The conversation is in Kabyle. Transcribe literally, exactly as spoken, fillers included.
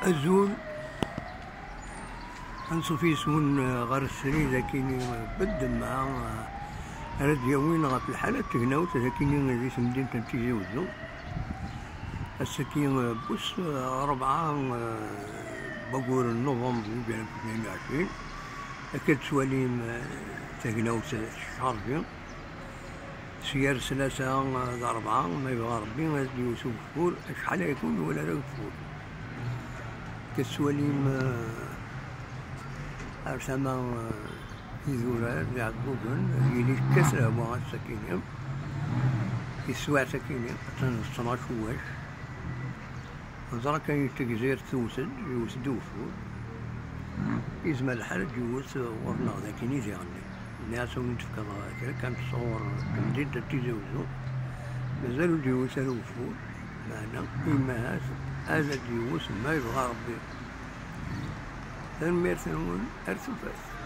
Azul. Anṣuf yes-wen ɣer srid akini beddemma ara d-yawin ɣef lḥala n tegnawt akini di temdint n Tizi Uzzu. Ass-agi n wis rebɛa n waggur n novembre ألفين واثنين وعشرين. Akka d-tettwalim tagnawt teccarbi. Syer tlata d rebɛa, ma yebɣa Rebbi ad d-yewwet ugeffur, acḥal ay kun wala d ageffur. Tettwalim ar tama idurar d iɛeggugen, yili tekkat lehwa ass-akini. Yeswiɛt akini, attan d ttnac uwac. Ẓer kan, tegzirt tewwet-d, yewwet-d ugeffur. Yezmer lḥal ad d-yewwet ɣur-neɣ d akken i d-iɣenni. Nniɣ-as a wen-d-fkeɣ kra kan sɣur temdint n Tizi Uzzu. Mazal ur d-yewwit ara ugeffur, meɛna imahat ad d-yewwet ma yebɣa Rebbi. Tanemmirt-nwen, ar tufat.